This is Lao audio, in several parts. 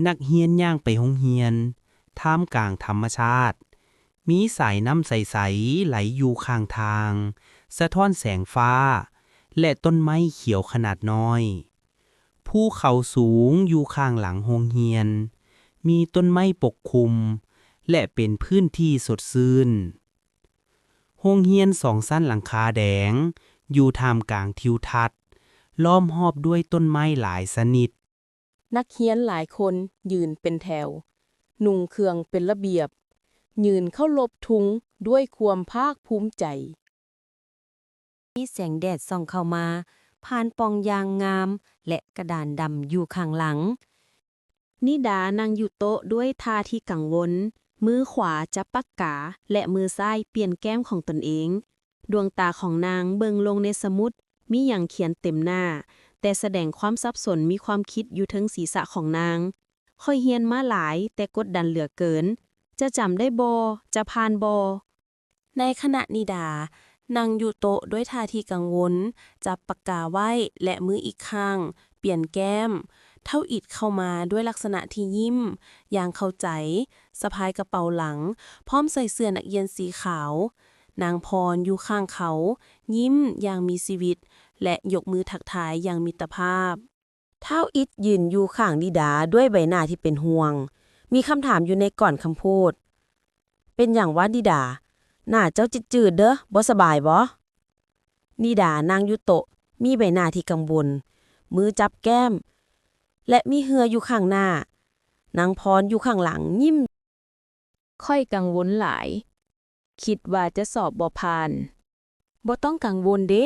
ນັກຮຽນຍ່າງໄປໂຮງຮຽນ ທ່າມກາງທຳມະຊາດ. ມີສາຍນ້ຳໃສໆໄຫຼຢູ່ຂ້າງທາງ, ສະທ້ອນແສງຟ້າ ແລະ ຕົ້ນໄມ້ຂຽວຂະໜາດນ້ອຍ. ພູເຂົາສູງຢູ່ຂ້າງຫຼັງໂຮງຮຽນ, ມີຕົ້ນໄມ້ປົກຄຸມ ແລະ ເປັນພື້ນທີ່ສົດຊື່ນ. ໂຮງຮຽນສອງຊັ້ນຫຼັງຄາແດງ ຢູ່ທ່າມກາງທິວທັດ ລ້ອມຮອບດ້ວຍຕົ້ນໄມ້ຫຼາຍຊະນິດ. ນັກຮຽນຫຼາຍຄົນຢືນເປັນແຖວ, ນຸ່ງເຄື່ອງເປັນລະບຽບ, ຢືນເຄົາລົບທຸງດ້ວຍຄວາມພາກພູມໃຈ. ມີແສງແດດສ່ອງເຂົ້າມາຜ່ານປ່ອງຢ່າງງາມ ແລະ ກະດານດຳຢູ່ຂ້າງຫຼັງ. ນິດານັ່ງຢູ່ໂຕະດ້ວຍທ່າທີ່ກັງວົນ, ມືຂວາຈັບປາກກາ ແລະ ມືຊ້າຍປ່ຽນແກ້ມຂອງຕົນເອງ. ດວງຕາຂອງນາງເບິ່ງລົງໃນສະໝຸດ, ມີຫຍັງຂຽນເຕັມໜ້າ, ແຕ່ສະແດງຄວາມສັບສົນ, ມີຄວາມຄິດຢູ່ເທິງສີສະຂອງນາງ. ຂ້ອຍຮຽນມາຫຼາຍ, ແຕ່ກົດດັນເຫຼືອເກີນ. ຈະຈຳໄດ້ບໍ່? ຈະຜ່ານບໍ່? ໃນຂະນະນິດານັ່ງຢູ່ໂຕະດ້ວຍທ່າທີ່ກັງວົນ, ຈັບປາກກາໄວ້ ແລະ ມືອີກຂ້າງປ່ຽນແກ້ມ. ທ້າວອິດເຂົ້າມາດ້ວຍລັກສະນະທີ່ຍິ້ມຢ່າງເຂົ້າໃຈ, ສະພາຍກະເປົາຫຼັງ, ພ້ອມໃສ່ເສື້ອນັກຮຽນສີຂາວ. ນາງພອນຢູ່ຂ້າງເຂົາ, ຍິ້ມຢ່າງມີຊີວິດ ແລະ ຍົກມືທັກທາຍຢ່າງມິດຕະພາບ. ທ້າວອິດຢືນຢູ່ຂ້າງນິດາດ້ວຍໃບໜ້າທີ່ເປັນຫ່ວງ, ມີຄຳຖາມຢູ່ໃນກ້ອນຄຳພູດ. ເປັນຫຍັງວະນິດາ? ໜ້າເຈົ້າຈືດໆເດີ້, ບໍ່ສະບາຍບໍ? ນິດານັ່ງຢູ່ໂຕະ, ມີໃບໜ້າທີ່ກັງວົນ, ມືຈັບແກ້ມ ແລະ ມີເຫື່ອຢູ່ຂ້າງໜ້າ. ນາງພອນຢູ່ຂ້າງຫຼັງ, ຍິ້ມ. ຂ້ອຍກັງວົນຫຼາຍ, ຄິດວ່າຈະສອບບໍ່ຜ່ານ. ບໍ່ຕ້ອງກັງວົນເດ້,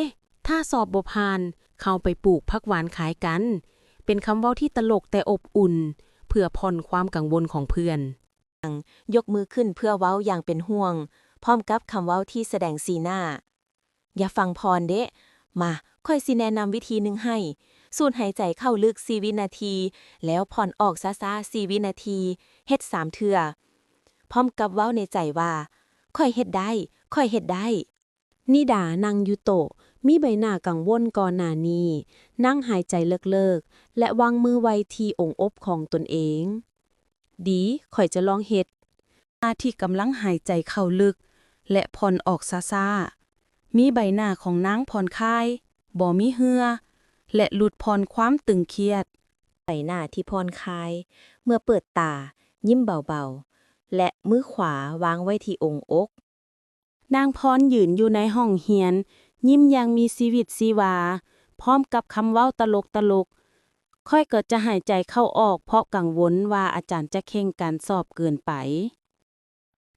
ຖ້າສອບບໍ່ຜ່ານ, ເຮົາໄປປູກຜັກຫວານຂາຍກັນ. ເປັນຄຳເວົ້າທີ່ຕະຫຼົກແຕ່ອົບອຸ່ນ, ເພື່ອຜ່ອນຄວາມກັງວົນຂອງເພື່ອນ. ຍົກມືຂຶ້ນເພື່ອເວົ້າຢ່າງເປັນຫ່ວງ, ພ້ອມກັບຄຳເວົ້າທີ່ສະແດງສີໜ້າ. ຢ່າຟັງພອນເດະ. ມາ, ຂ້ອຍຊິແນະນຳວິທີໜຶ່ງໃຫ້. ສູດຫາຍໃຈເຂົ້າເລິກສີ່ວິນາທີ, ແລ້ວຜ່ອນອອກຊ້າໆສີ່ວິນາທີ. ເຮັດສາມເທື່ອ, ພ້ອມກັບເວົ້າໃນໃຈວ່າ, ຂ້ອຍເຮັດໄດ້, ຂ້ອຍເຮັດໄດ້. ນິດານັ່ງຢູ່ໂຕະ, ມີໃບໜ້າກັງວົນກ່ອນໜ້ານີ້, ນັ່ງຫາຍໃຈເລິກໆ ແລະ ວາງມືໄວ້ທີ່ອົງອົບຂອງຕົນເອງ. ດີ, ຂ້ອຍຈະລອງເຮັດ. ຂະນະທີ່ກຳລັງຫາຍໃຈເຂົ້າເລິກ ແລະ ຜ່ອນອອກຊ້າໆ, ມີໃບໜ້າຂອງນາງຜ່ອນຄາຍ, ບໍ່ມີເຫື່ອ ແລະ ຫຼຸດຜ່ອນຄວາມຕຶງຄຽດ. ໃບໜ້າທີ່ຜ່ອນຄາຍ, ເມື່ອເປີດຕາ, ຍິ້ມເບົາໆ ແລະ ມືຂວາວາງໄວ້ທີ່ອົງອົກ. ນາງພອນຢືນຢູ່ໃນຫ້ອງຮຽນ, ຍິ້ມຢ່າງມີຊີວິດຊີວາ, ພ້ອມກັບຄຳເວົ້າຕະຫຼົກໆ. ຂ້ອຍກໍຈະຫາຍໃຈເຂົ້າອອກ ເພາະກັງວົນວ່າອາຈານຈະເຄັ່ງການສອບເກີນໄປ.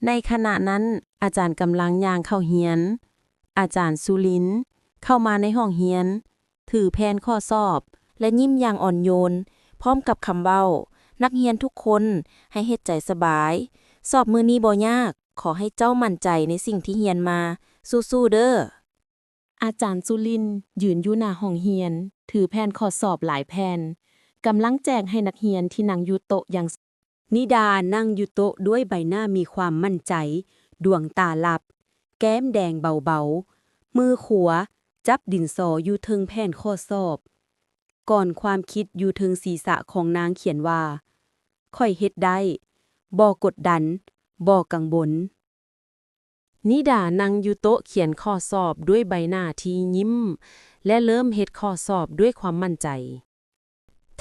ໃນຂະນະນັ້ນ, ອາຈານກຳລັງຍ່າງເຂົ້າຮຽນ. ອາຈານສຸລິນເຂົ້າມາໃນຫ້ອງຮຽນ, ຖືແຜ່ນຂໍ້ສອບ ແລະ ຍິ້ມຢ່າງອ່ອນໂຍນ, ພ້ອມກັບຄຳເວົ້າ, ນັກຮຽນທຸກຄົນ, ໃຫ້ເຮັດໃຈສະບາຍ. ສອບມື້ນີ້ບໍ່ຍາກ. ຂໍໃຫ້ເຈົ້າໝັ້ນໃຈໃນສິ່ງທີ່ຮຽນມາ. ສູ້ໆເດີ້. ອາຈານສຸລິນຢືນຢູ່ໜ້າຫ້ອງຮຽນ, ຖືແຜ່ນຂໍ້ສອບຫຼາຍແຜ່ນ, ກຳລັງແຈກໃຫ້ນັກຮຽນທີ່ນັ່ງຢູ່ໂຕະຢ່າງ. ນິດານັ່ງຢູ່ໂຕະດ້ວຍໃບໜ້າມີຄວາມໝັ້ນໃຈ, ດວງຕາຫຼັບ, ແກ້ມແດງເບົາໆ, ມືຂວາຈັບດິນສໍຢູ່ເທິງແຜ່ນຂໍ້ສອບ. ກ້ອນຄວາມຄິດຢູ່ເທິງສີສະຂອງນາງຂຽນວ່າ, ຂ້ອຍເຮັດໄດ້, ບໍ່ກົດດັນ, ບໍ່ກັງວົນ. ນິດານັ່ງຢູ່ໂຕະຂຽນຂໍ້ສອບດ້ວຍໃບໜ້າທີ່ຍິ້ມ ແລະ ເລີ່ມເຮັດຂໍ້ສອບດ້ວຍຄວາມໝັ້ນໃຈ.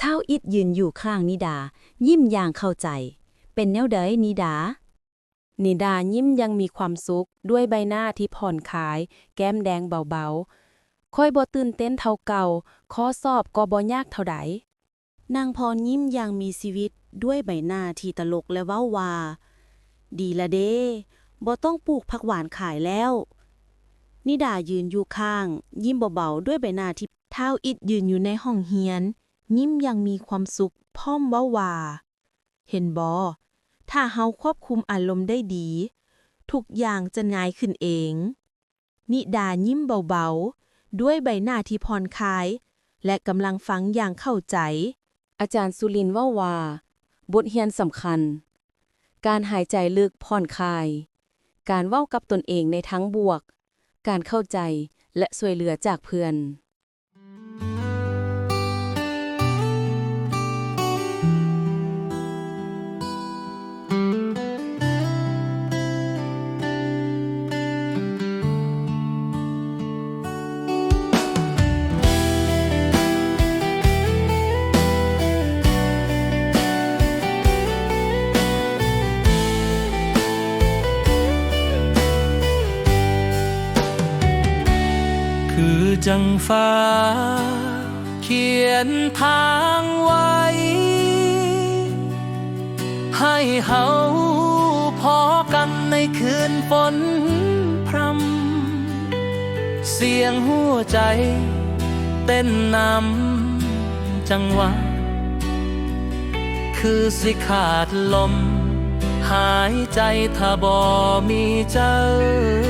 ທ້າວອິດຢືນຢູ່ຂ້າງນິດາ, ຍິ້ມຢ່າງເຂົ້າໃຈ. ເປັນແນວໃດ, ນິດາ? ນິດາຍິ້ມຢ່າງມີຄວາມສຸກ, ດ້ວຍໃບໜ້າທີ່ຜ່ອນຄາຍ, ແກ້ມແດງເບົາໆ. ຂ້ອຍບໍ່ຕື່ນເຕັ້ນເທົ່າເກົ່າ, ຂໍ້ສອບກໍບໍ່ຍາກເທົ່າໃດ. ນາງພອນຍິ້ມຢ່າງມີຊີວິດດ້ວຍໃບໜ້າທີ່ຕະຫຼົກ ແລະ ເວົ້າວ່າ, ດີລະເດ້, ບໍ່ຕ້ອງປູກຜັກຫວານຂາຍແລ້ວ. ນິດາຢືນຢູ່ຂ້າງ, ຍິ້ມເບົາໆດ້ວຍໃບໜ້າທີ່. ທ້າວອິດຢືນຢູ່ໃນຫ້ອງຮຽນ, ຍິ້ມຢ່າງມີຄວາມສຸກ, ພ້ອມເວົ້າວ່າ, ເຫັນບໍ່? ຖ້າເຮົາຄວບຄຸມອາລົມໄດ້ດີ, ທຸກຢ່າງຈະງ່າຍຂຶ້ນເອງ. ນິດາຍິ້ມເບົາໆ, ດ້ວຍໃບໜ້າທີ່ຜ່ອນຄາຍ ແລະ ກຳລັງຟັງຢ່າງເຂົ້າໃຈ. ອາຈານສຸລິນເວົ້າວ່າ, ບົດຮຽນສຳຄັນ, ການຫາຍໃຈເລິກຜ່ອນຄາຍ, ການເວົ້າກັບຕົນເອງໃນທາງບວກ, ການເຂົ້າໃຈ ແລະ ຊ່ວຍເຫຼືອຈາກເພື່ອນ. ຄືຈັ່ງຟ້າຂຽນທາງໄວ້ ໃຫ້ເຮົາພໍກັນໃນຄືນຝົນພຣຳ ສຽງຫົວໃຈເຕັ້ນນຳຈັງຫວະ ຄືຊິຂາດລົມຫາຍໃຈ ຖ້າບໍ່ມີເຈົ້າ.